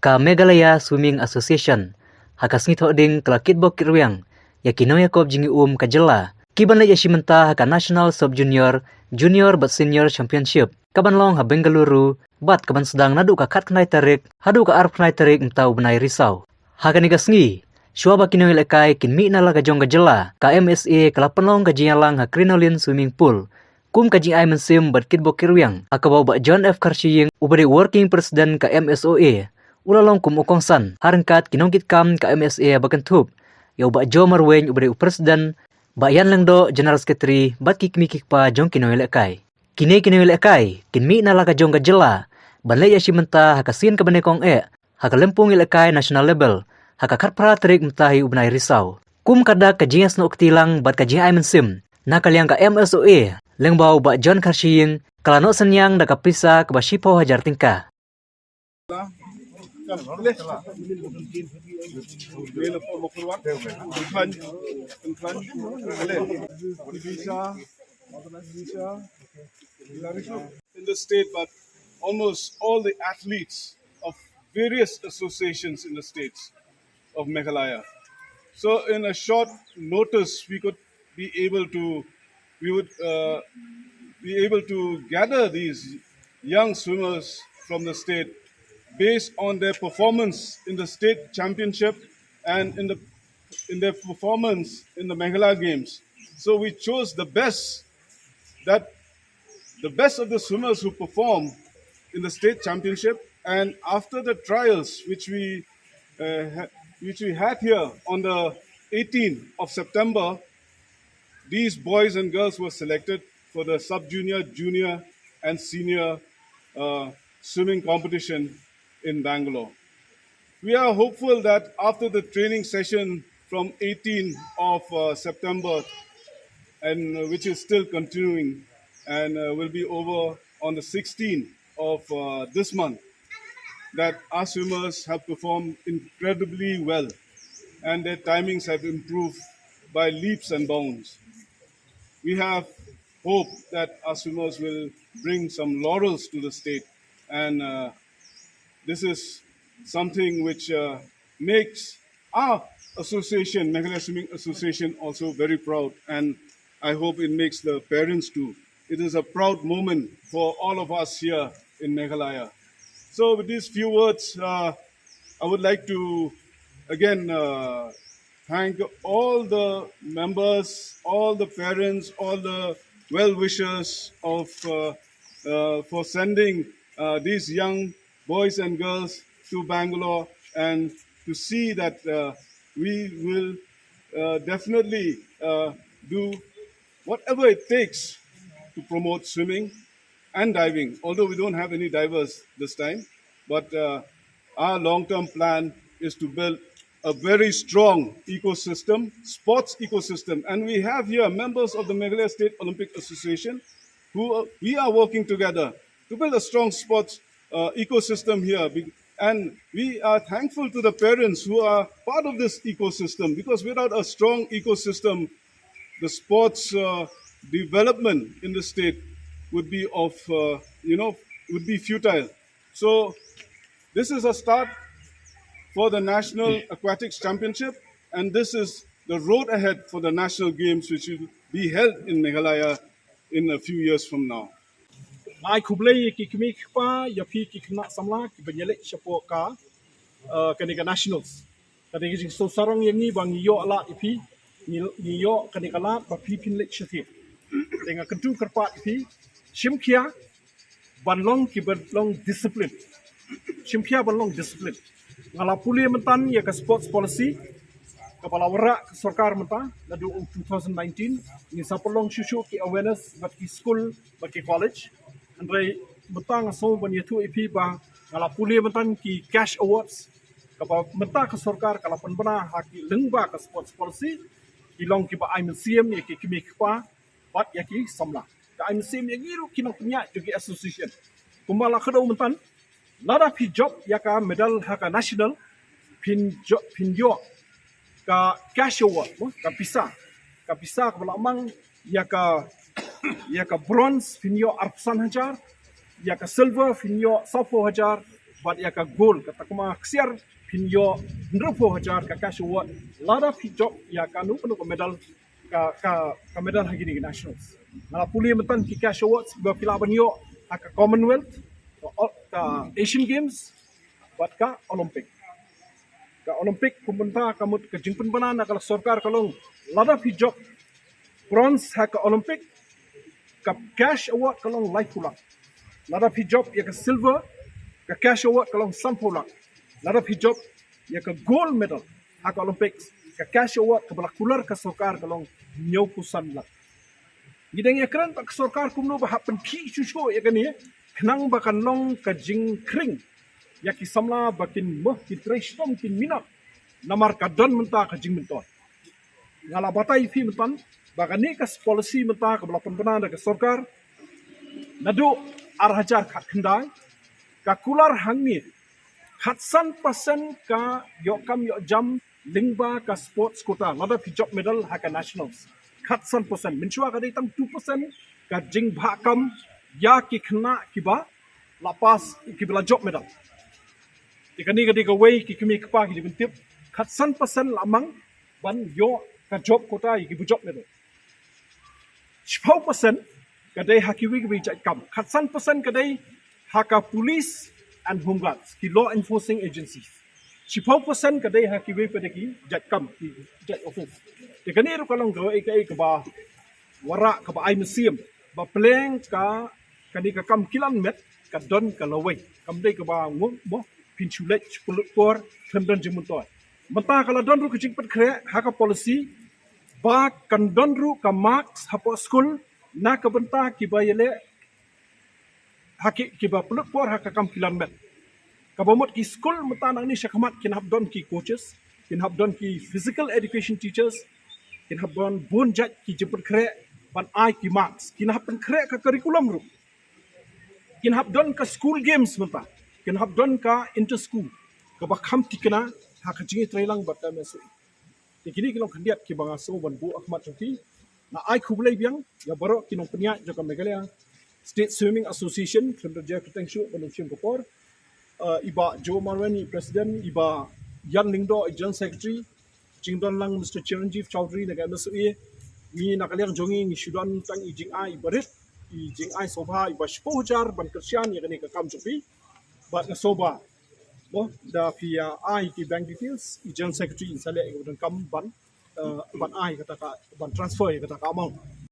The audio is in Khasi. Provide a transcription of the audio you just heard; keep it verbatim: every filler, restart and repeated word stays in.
Ka Meghalaya Swimming Association ha ka sngi Thohdieng ka la kitbok kitrwiang ïa ki nongïakob jingïaum ka jylla kiban leit ïashim bynta ha ka National Sub Junior, Junior bad Senior Championship kaban long ha Bengaluru bad kaban sdang naduh ka khatkhyndai tarik haduh ka arphew khyndai tarik mynta u bnai Risaw. Ha kane ka sngi, shuwa ba ki nongïalehkai kin mih na la ka jong ka jylla, ka M S A ka la pynlong ka jingïalang ha Crinoline Swimming Pool kum ka jingai mynsiem bad kitbok kitrwiang ha kaba u Bah John F Kharshiing uba dei Working President ka M S O A u la long kum u kongsan ha ryngkat ki nongkitkam ka M S A ba kynthup ïa u Bah Joe Marwein uba dei u President, Bah Ïan Lyngdoh General Secretary bad ki kmie ki kpa jong ki nongïalehkai. Kine ki nongïalehkai kin mih na la ka jong ka jylla ban leit ïashim bynta ha ka sien kaba nyngkong eh ha ka lympung ïalehkai national level ha ka khatphra tarik mynta hi u bnai Risaw. Kum ka dak ka jingïasnoh kti lang bad ka jingai mynsiem na ka liang ka M S O A, lyngba u Bah John Kharshiing, ka la noh synñiang da ka pisa kaba shiphew hajar tyngka. In the state, but almost all the athletes of various associations in the states of Meghalaya. So in a short notice, we could be able to, we would uh, be able to gather these young swimmers from the state based on their performance in the state championship and in the in their performance in the Meghalaya Games. So we chose the best that the best of the swimmers who perform in the state championship. And after the trials, which we uh, ha- which we had here on the eighteenth of September, these boys and girls were selected for the sub junior, junior, and senior uh, swimming competition in Bangalore. We are hopeful that after the training session from eighteenth of uh, September, and uh, which is still continuing and uh, will be over on the sixteenth of uh, this month, that our swimmers have performed incredibly well and their timings have improved by leaps and bounds. We have hope that our swimmers will bring some laurels to the state, and uh, this is something which uh, makes our association, Meghalaya Swimming Association, also very proud, and I hope it makes the parents too. It is a proud moment for all of us here in Meghalaya. So, with these few words, uh, I would like to again uh, thank all the members, all the parents, all the well wishers of uh, uh, for sending uh, these young boys and girls to Bangalore and to see that uh, we will uh, definitely uh, do whatever it takes to promote swimming and diving, although we don't have any divers this time. But uh, our long term plan is to build a very strong ecosystem, sports ecosystem. And we have here members of the Meghalaya State Olympic Association who uh, we are working together to build a strong sports uh, ecosystem here. Be- And we are thankful to the parents who are part of this ecosystem, because without a strong ecosystem, the sports uh, development in the state would be of, uh, you know, would be futile. So this is a start for the National Aquatics Championship, and this is the road ahead for the National Games, which will be held in Meghalaya in a few years from now. Ai khublei ïa ki kmie ki kpa, ïa phi ki khynnah samla kiba ïaleit shapoh ka uh, kane ka nationals. Kane ka jingsngewsarong ïa ngi ba ngi ïoh lad ïa phi, ngi, ngi ïoh kane ka lad ba phi phin leit shathie. Te nga kyntu kyrpad ïa phi, shim khia ban long kiba long discipline. Shim khia ban long discipline. Nga la pule mynta ïa ka sports policy kaba la wanrah ka sorkar mynta naduh u two thousand nineteen. Ngi sa pynlong shuh shuh ki awareness bad ki school bad ki college. Hynrei mynta nga sngew ban ïathuh ïa phi ba nga la pule mynta ki cash awards kaba mynta ka sorkar ka la pynbna ha ki lyngba ka sports policy, ki long kiba ai mynsiem ïa ki kmie ki kpa bad ïa ki samla. Ka ai mynsiem ïa ngi ruh ki nongpynïaid jong ki association. Kumba la kdew mynta, lada phi jop ïa ka medal ha ka national, phin jop, phin ïoh ka cash award, mo, ka pisa. Ka pisa kaba la mang ïa ka, ïa ka bronze phin ïoh arphew san hajar, ïa ka silver phin ïoh sawphew hajar, Bad ïa ka gold, ka takma ksiar, phin ïoh hynriewphew hajar ka cash award lada phi jop ïa kano kano ka medal, ka, ka, ka medal ha kine ki nationals. Nga la pule mynta ki cash awards ba phi lah ban ïoh ha ka Commonwealth, ka, ka Asian Games bad ka Olympic. Ka Olympic kum mynta ka mut ka jingpynbna na ka sorkar ka long, lada phi jop bronze ha ka Olympic, ka cash award ka long laiphew lak. Lada phi jop ïa ka silver, ka cash award ka long sanphew lak. Lada phi jop ïa ka gold medal ha ka Olympics, ka cash award kaba la kular ka sorkar ka long hynñiewphew san lak. Ngi dang ïakren bad ka sorkar kumno ba hap pynkhih shuh shuh ïa kane, khnang ba kan long ka jingkhring ïa ki samla ba kin mih, kin trei shitom, kin minot. Namar ka don mynta ka jingmyntoi. Nga la batai ïa phi mynta ba kane ka policy mynta kaba la pynbna da ka sorkar naduh ar hajar khatkhyndai, ka kular hangne khatsan percent ka ïoh kam ïoh jam lyngba ka sports quota, lada phi jop medal ha ka nationals. Khatsan percent, mynshuwa ka dei tang two percent ka jingbha kam ïa ki khynnah kiba la pass, kiba la jop medal. Te kane ka dei kawei, ki kmie kpa ki dei ban tip, khatsan percent la mang ban ïoh ka job quota ïa kiba jop medal. Shiphew percent ka dei ha kiwei kiwei jait kam. Khatsan percent ka dei ha ka police and home guards, ki law enforcing agencies. Shiphew percent ka dei ha kiwei pat de ki jait kam, ki jait office. Te kane ruh ka long kawei kaei kaba wanrah, kaba ai mynsiem ba pleng ka, kane ka kam kilan met ka don ka lawei. Kam dei kaba ngut mo phin shu leit shu pynlut por khlem don jingmyntoi. Mynta ka la don ruh ka jingpynkhreh ha ka policy ba kan don ruh ka marks hapoh skul na ka bynta kiba ïaleh ha ki, kiba pynlut por ha ka kam kilan met. Kaba mut ki skul mynta nangne shakhmat kin hap don ki coaches, kin hap don ki physical education teachers, kin hap don bun jait ki jingpynkhreh ban ai ki marks, kin hap pynkhreh ka curriculum ruh. Kin hap don ka school games mynta, kin hap don ka inter school, kaba kham thikna ha ka jingïatreilang bad ka M S O E. Te kine ki long khyndiat kiba nga sngew ban buh ha khmat jong phi. Nga ai khublei biang ïa baroh ki nongpynïaid jong ka Meghalaya State Swimming Association, khlem da jia kyrteng shuh ban ym shim ka por. Eh, i Bah Joe Marwein i president, i Bah Ïan Lyngdoh i general secretary, jingdon lang Mister Chiranjeev Chowdhury na ka M S O E. Ngi na ka liang jong ngi ngi shu don tang i jingai iba rit, i jingai sngewbha iba shiphew hajar ban kyrshan ïa kane ka kam jong phi. Bad nga sngewbha mo da phi ïa ai ki bank details, i general secretary in sa leh ïa ka donkam ban, eh, ban ai kata ka, ban transfer ïa kata ka amount.